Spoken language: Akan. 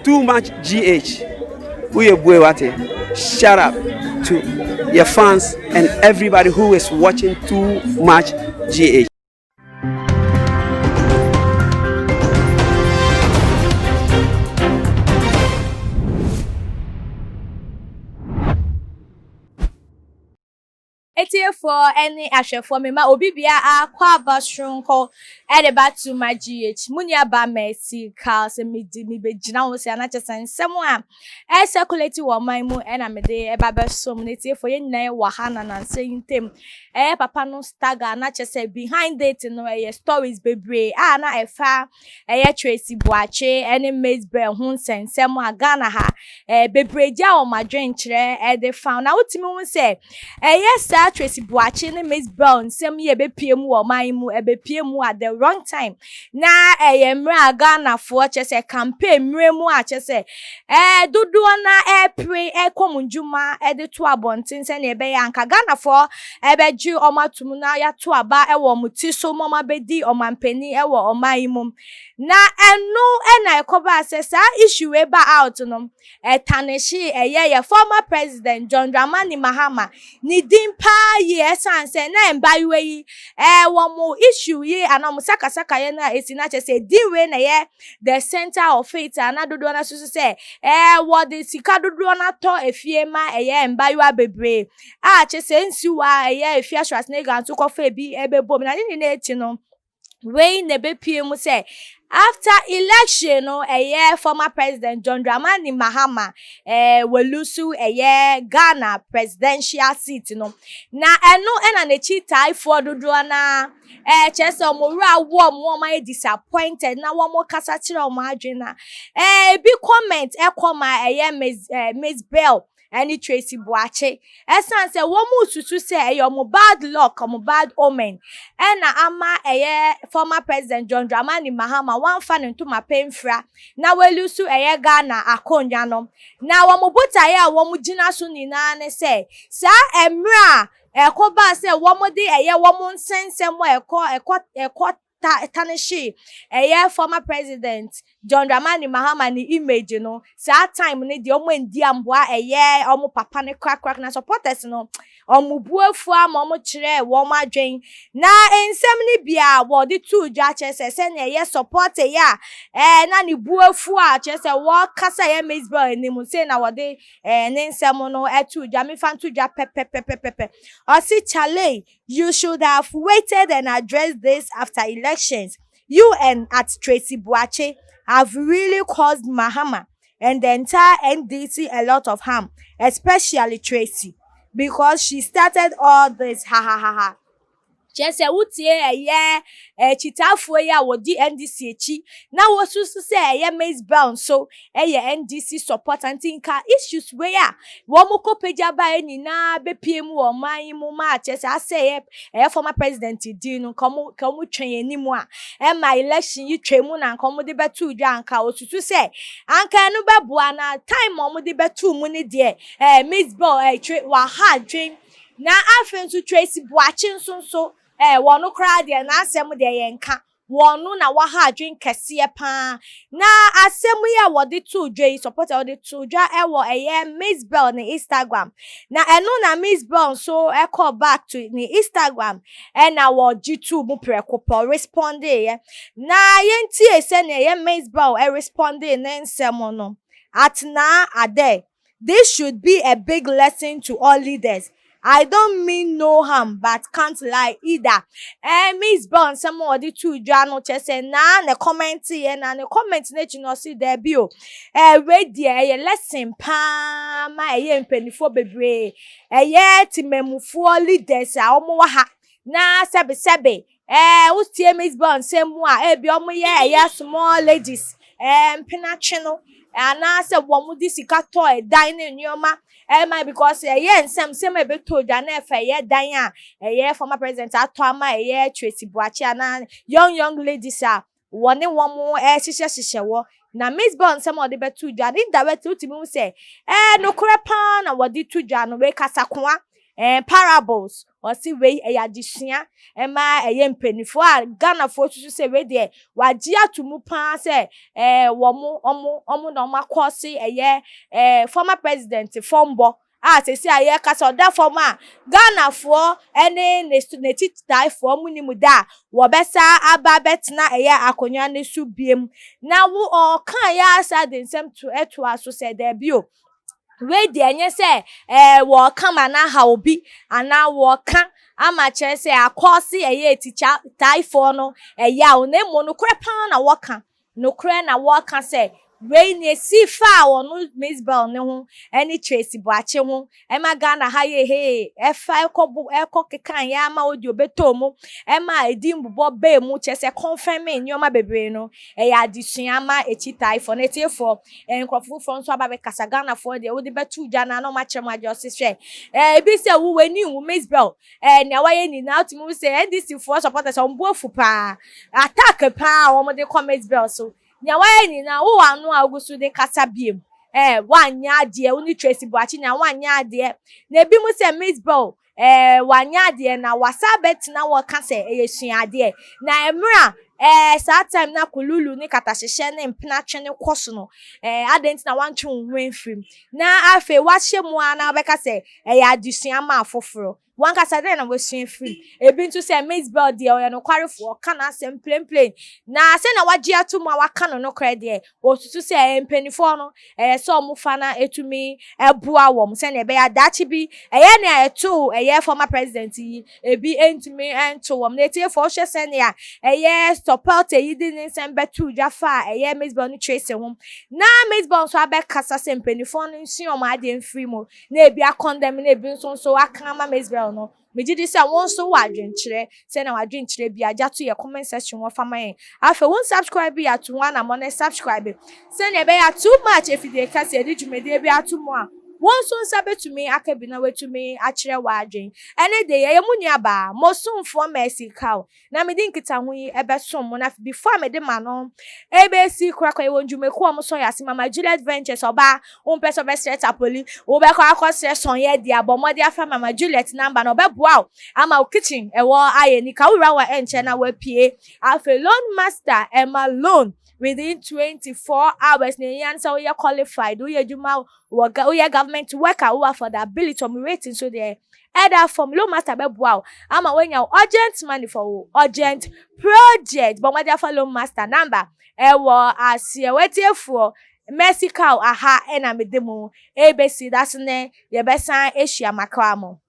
Too much GH woyɛ bue wate shut up to your fans and everybody who is watching too much GH. Atiefoɔ ne ahwɛfoɔ mema obi bia akɔ aba soronko de ba to my GH. Mo nua ba Mercy Carl sɛ medi mebɛgyina ho sɛ anakyɛ sɛ nsɛm a ɛcirculate wɔ ɔman mu ɛna mede ɛba bɛsom no. Atiefoɔ, yɛn nyinaa wɔ ha na nansa yi ntam ɛyɛ papa no stagger na kyɛ sɛ behind it no ɛyɛ stories bebree a na ɛfa ɛyɛ Tracy Boakye ɛne Mzbel ho nsɛnsɛm a Ghana ha bebree gya wɔn adwenkyerɛ ɛde fa. Na wotumi hu sɛ ɛyɛ saa Tracy Boakye ne Mzbel nsɛm yi ɛbɛpie mu wɔ ɔman yi mu, ɛbɛpie mu at the wrong time. Na ɛyɛ mmerɛ a Ghanafoɔ kyɛ sɛ campaign mmerɛ mu a kyɛ sɛ dodoɔ na ɛpere ɛkɔ mu ndwuma ɛde to abɔnten sɛnea ɛbɛyɛ anka Ghanafoɔ ɛbɛgye ɔmo atum na yɛato aba ɛwɔ ɔmo ti so ma ɔmo abɛdi ɔmanpanin ɛwɔ ɔman yi mu. Na ɛno ɛna ɛkɔbaa sɛ saa issue wei ba out no, ɛtanehye ɛyɛ yɛ former President John Dramani Mahama ne din paa yie, ɛsan sɛ na mbaayewa yi wɔn mo issue yi anaa wɔn sakasakayɛ no a esi na kyerɛ sɛ din wei na ɛyɛ the center of it a na dodoɔ no nso sɛ wɔde sika dodoɔ no atɔ efie ma ɛyɛ mbaayewa bebree a kyerɛ sɛ nsiwa a ɛyɛ Efia Schwarzenegger nso kɔfa ebi ɛbɛbɔ mu. Na ne nyinaa akyi no, wei na ebepie mu sɛ after election no, ɛyɛ former President John Dramani Mahama wɔlose ɛyɛ Ghana presidential seat no. Na ɛno ɛna n'akyi taafoɔ dodoɔ naa kyerɛ sɛ wɔn wura wɔ wɔn ayɛ disappointed na wɔn kasa kyerɛ wɔn adwene. Na ebi comment ɛkɔ ma ɛyɛ Miss Mzbel ɛne Tracy Boakye, ɛsan sɛ wɔn mu susu sɛ ɛyɛ wɔn bad luck, wɔn bad omen ɛna ama ɛyɛ former President John Dramani Mahama wɔamfa ne ntoma pɛnfra na wɔalose ɛyɛ Ghana akonnwa no. Na wɔn botaeɛ a wɔn gyina so nyinaa ne sɛ saa mmerɛ a ɛkɔbaa sɛ wɔn de ɛyɛ wɔn nsɛnsɛm a ɛkɔ ta tarnish ɛyɛ former President John Dramani Mahama ne image no, saa time no deɛ, wɔn ndi amboa ɛyɛ wɔn papa ne korakora. Na supporters no, wɔn bu afu ama wɔn kyerɛ wɔn adwen. Na nsɛm no bi a wɔde too dwa kyerɛ sɛ sɛnea ɛyɛ support yɛ a na ne bu afu a kyerɛ sɛ wɔkasa ɛyɛ Mzbel anim sɛ na wɔde ne nsɛm no ɛto dwa. Mefa nto dwa pɛpɛpɛpɛpɛ. Ɔsi, "Chale, you should have waited and addressed this after elections. You and at Tracy Boakye have really caused Mahama and the entire NDC a lot of harm, especially Tracy, because she started all this. Ha ha ha ha." Kyerɛ sɛ wotie ɛyɛ akyitaafoɔ yi a wɔdi NDC akyi na wɔsusu sɛ ɛyɛ Mzbel nso ɛyɛ NDC supporter, nti nka issues wei a wɔn kɔ pagya baeɛ nyinaa bɛpie mu wɔ ɔman yi mu ma kyerɛ sɛ asɛ ɛyɛ former president din no, nka wɔn twɛn anim a ɛma election yi twɛ mu na nka wɔn de bɛto dwa. Nka osusu sɛ anka ɛno bɛboa. Na time a wɔn de bɛto mu ne deɛ, Mzbel twe waha adwen. Na afei nso Tracy Boakye nso wɔn koraa deɛ, n'asɛm deɛ yɛn ka wɔn no na waha adwen kɛseɛ paa. Na asɛm yi a wɔde to dwa yi, supporter wɔde to dwa ɛwɔ ɛyɛ Mzbel ne Instagram, na ɛno na Mzbel nso ɛkɔ back to ne Instagram ɛna wɔgye to mu prɛko pɛ responde yɛ. Na yɛntie sɛnea ɛyɛ Mzbel ɛresponde ne nsɛm no. "At Naa Ade, this should be a big lesson to all leaders. I don't mean no harm but can't lie either." Mzbel nsɛm a ɔde to dwa no kyerɛ sɛ naa ne comment yɛ na ne comment n'akyi no, ɔsi dɛbi o, wei deɛ ɛyɛ lesson paa ma ɛyɛ mpanimfoɔ bebree, ɛyɛ temamufoɔ leaders a wɔn wɔ ha. Na sɛbesɛbe wotie Mzbel nsɛm mu a, ebi wɔn yɛ ɛyɛ small ladies mpenatwe no anaasɛ wɔn de sika tɔ ɛdan ne nneɛma ɛma, because ɛyɛ nsɛm nsɛm a ɛbɛtɔ dwa na ɛfɛ ɛyɛ dan a ɛyɛ former president atɔ ama ɛyɛ Tracy Boakye anaa young young ladies a wɔne wɔn ɛhyehyɛhyehyɛ wɔ. Na Mzbel nsɛm a ɔde bɛto dwa no, indirectly wotumi hu sɛ nokorɛ paa na wɔde to dwa no. Wei kasakoa. Parables, ɔse wei ɛyɛ adesua ɛma ɛyɛ mpanimfoɔ a Ghanafoɔ susu sɛ wei deɛ wagye ato mu paa sɛ wɔn wɔn wɔn na wɔn akɔse ɛyɛ former president fɔmbɔ a sɛsi a yɛka sɛ ɔda fam a Ghanafoɔ ɛne n'akyitaafoɔ mu nim da a wɔbɛsa aba abɛtena ɛyɛ akonnwa no so biem. Na wo ɔka yɛ asa de nsɛm to ɛtoa so sɛ daabi o, wei deɛ ɛnyɛ sɛ wɔɔka ma n'aha obi anaa wɔɔka ama kyerɛ sɛ akɔɔse ɛyɛ tikya taafoɔ no ɛyɛ a, na emu nokorɛ paa na wɔka, nokorɛ na wɔka sɛ wei ne esi fa a ɔno Mzbel ne ho ɛne Tracy Boakye ho ɛma Ghana ha yɛ hee, ɛfa ɛkɔ bo ɛkɔ keka yɛ ama odi obetɔ mu, ɛma edi mbobɔ bɛɛ mu, kyerɛ sɛ confirm nneɛma bebree no, ɛyɛ adesua ama ekyitaafoɔ na etiefoɔ. Nkurɔfo foforɔ nso aba bɛkasa. Ghanafoɔ deɛ, wode bɛto dwa na ɔmo akyerɛ mu agye ɔsi hwɛ ebi sɛ wo w'ani nwu Mzbel nea wayɛ nyinaa. Wotumi wo sɛ NDC foɔ supporters, ɔmo bo afu paa, attack paa a wɔn de kɔ Mzbel so. Nea wayɛ nyinaa, wowɔ ano a ogu so de kasa biem, wanyɛ adeɛ, wo ne Tracy Boakye nea wanyɛ adeɛ. Na ebi mu sɛ Mzbel wanyɛ adeɛ na wasa bɛtena wɔka sɛ ɛyɛ suadeɛ na mmerɛ a saa time na kululu ne katahyehyɛ ne mpenatwe ne kɔ so no, adan nti na wantwe wo ho mfirim na afei wahyɛ mu a na wabɛka sɛ ɛyɛ adesua ma afoforɔ. Wankasa dɛn na wasua firim? Ebi nso sɛ Mzbel deɛ, ɔyɛ nokwarefoɔ, ɔka n'asɛm plain na sɛ na wagye ato mu a waka no nokorɛ deɛ, osusu sɛ mpanimfoɔ no ɛyɛ sɛ ɔmo fa na etumi ɛboa wɔn sɛnea ɛbɛyɛ adaakye bi ɛyɛ nea ɛto ɛyɛ former president yi ebi ntumi ɛnto wɔn. Na etiefoɔ, ɔhwɛ sɛnea ɛyɛ supporter yi de ne nsɛm bɛto dwa fa a ɛyɛ Mzbel no Tracy ho, na Mzbel nso abɛkasa sɛ mpanimfoɔ no nsua wɔn adeɛ mfiri mu, na ebi akɔndɛm na ebi nso aka ama Mzbel no. Megye di sɛ wɔn nso wɔ adwenkyerɛ sɛ na wadwenkyerɛ bi agya to yɛ comment section wɔ fama yɛn. Afei wɔn subscribe yɛ ato wɔn anamɔ na subscribe sɛnea ɛbɛyɛ too much efidie kɛse yɛde dwumadie bi ato mu a, wɔn nso nsa bɛtumi aka bi na wɔatumi akyerɛ w'adwen. Ɛne de yɛyɛ mu nua mo somfoɔ Mercy Cow na mede nkitaho yi ɛbɛsom mo. Na before mede ma no ebesi korakora, yɛwɔ ndwumakuo a wɔn sɔ yɛ ase: Mama Juliet Ventures. Ɔbaa wompɛ sɛ ɔbɛsrɛ tapoli, wobɛkɔ akɔsrɛ sɔnyɛ di abɔ mmɔde afa Mama Juliet number na ɔbɛboa wo ama wo kitchen ɛwɔ ayɛ nika wowura wɔ ɛnkyɛn na wapue. Afei Loan Master, ɛma loan within 24 hours na eyi sɛ woyɛ qualified, woyɛ adwuma wɔ woyɛ government worker, wowɔ affordability, ɔmo rate nso deɛ ɛda fam. Loan Master bɛboa wo ama woanya wo urgent money for wo urgent project. Bɔn wɔde afa Loan Master number ɛwɔ aseɛ. Wɔatiefoɔ, Mercy Cow aha ɛna mede mu ebesi dase ne yɛbɛsan ahyia makra mo.